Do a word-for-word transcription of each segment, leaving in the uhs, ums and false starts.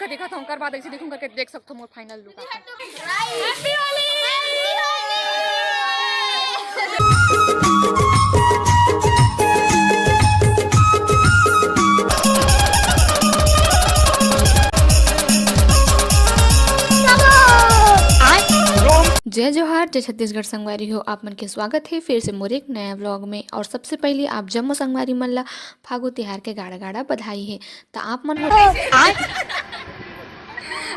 देखा था, ओकर बाद ऐसे देखूं करके देख सकते हो मोर final look आप। जय जोहार, जय छत्तीसगढ़ संगवारी हो, आप मन के स्वागत हे फिर से मोर एक नया vlog में। और सबसे पहले आप जम्मो संगवारी मन ला फागु तिहार के गाड़ा गाड़ा बधाई हे। त आप मन हो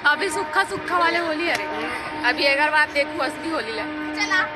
अभी सुक्खा सुक्खा वाले होली, अरे अभी एकर बाद देखू असली होली ला। चला।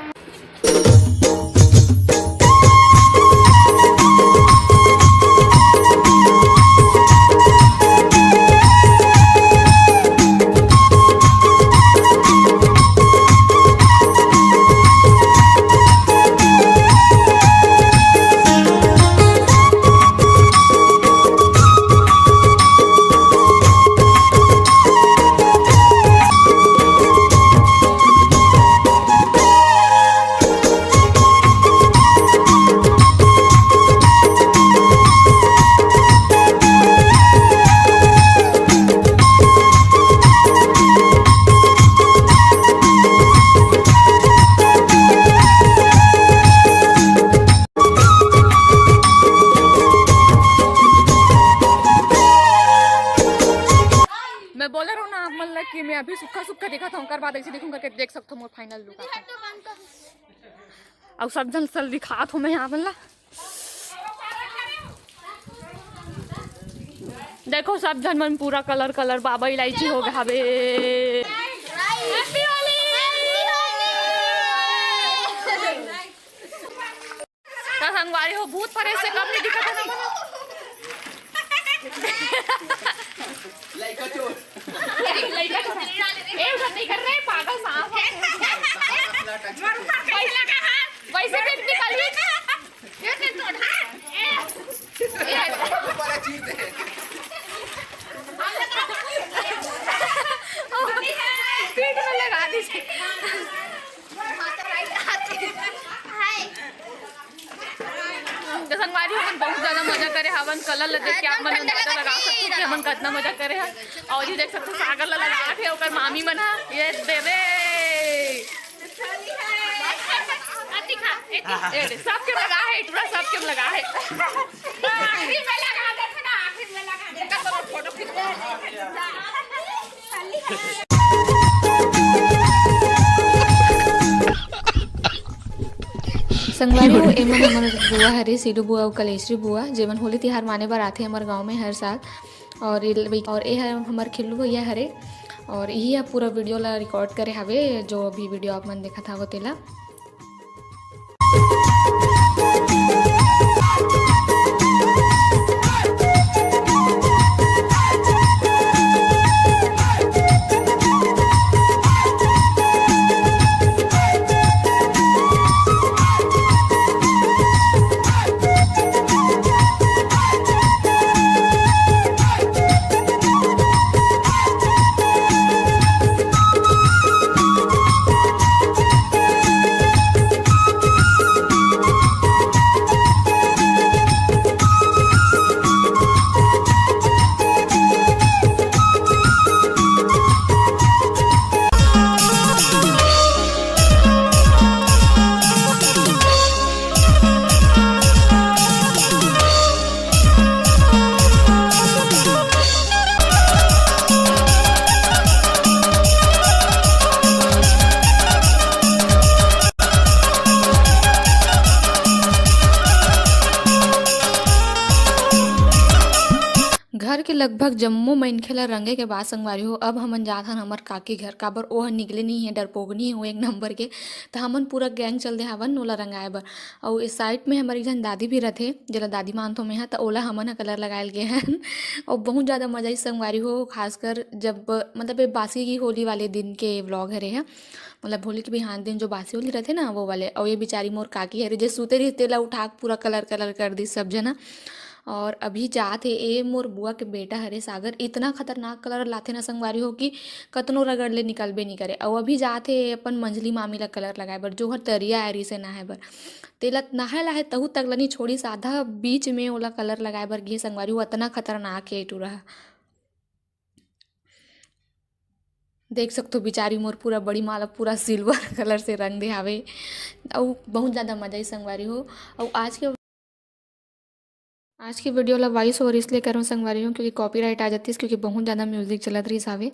मैं बोले रहूं ना आप मन ला कि मैं अभी सुक्खा सुक्खा देखा था, ओकर बाद ऐसे देखूं करके देख सकते हो मोर final look आप। अउ सब झन सल दिखात हो मैं आप मन ला। देखो सब झन मन पूरा colour colour बाबा इलायची हो गे हवे। त संगवारी हो, भूत परेत से कम नहीं दिखत हे ना। लइका चोर। ए, उधर नहीं कर रहे, पागल सांप है। वैसे लगा है, वैसे भी निकल गई। ये तो चोर है। ए, ए। पीठ में लगा दीजिए। तो संगवारी, हमन बहुत ज्यादा मजा करे हवन। Colour ला देख के आप मन अंदाजा लगा सकते हो कि हमन कितना मजा करे हन। और ये देख सकते हो, सागर ला लगा के ओकर मामी मन ह, ये देवे। ए, सबके लगा है, पूरा सबके लगा है। आखिरी में लगा दे, आखिरी में लगा दे। फोटो खींच। संगवारी हो, एमन हमर बुआ हरे, सीलू बुआ अउ कलेश्वरी बुआ, जेमन होली तिहार माने बर आथे हमर गांव में हर साल। और ये, और ये हर हमर खिल्लू भैया हरे, और यही ह पूरा video ला record करे हवे, जो अभी video आप मन देखत हव तेला। घर के लगभग जम्मो मनखे ला रंगे के बाद संगवारी हो, अब हमन जात हन हमर काकी घर, काबर ओह निकले नहीं है, डरपोकनी है वो एक नंबर के। त हमन पूरा gang चल दे हावन ओला रंगाए बर। अउ ए side में हमर एक झन दादी भी रथे, जेला दादी मानथो मेंहा, त ओला हमन ह colour लगाए ल गे हन। अउ बहुत ज़्यादा मजा आइस संगवारी हो, खासकर जब, मतलब, ये बासी की होली वाले दिन के vlog हरे ह, मतलब, होली के बिहान दिन जो बासी होली रथे ना, वो वाले। अउ ये बेचारी मोर काकी हरे, जे सुते रहिस, तेला उठा के पूरा colour colour कर दिस सब झन ह। और अभी जात हे, ए मोर बुआ के बेटा हरे सागर, इतना खतरनाक colour लाथे ना संगवारी हो कि कतनो रगड़ ले निकलबे नी करे। अउ अभी जात हे अपन मंझली मामी ला colour लगाए बर, जो हर तरिया आए रिसे नहाए बर। तेला नहाए लाहे तहू तक ल नी छोड़िस, आधा बीच में ओला colour लगाए बर गे संगवारी हो, अतना खतरनाक हे टूरा ह। देख सकथो बिचारी मोर पूरा बड़ी माला पूरा सिल्वर कलर से रंग दे हावे। अउ बहुत ज़्यादा मजा आई संगवारी हो। अउ आज के आज के वीडियो ला वॉइस ओवर इसलिए करूँ संगवारी हो, क्योंकि कॉपीराइट आ जातीस, क्योंकि बहुत ज़्यादा म्यूजिक चलत रहिस हावे।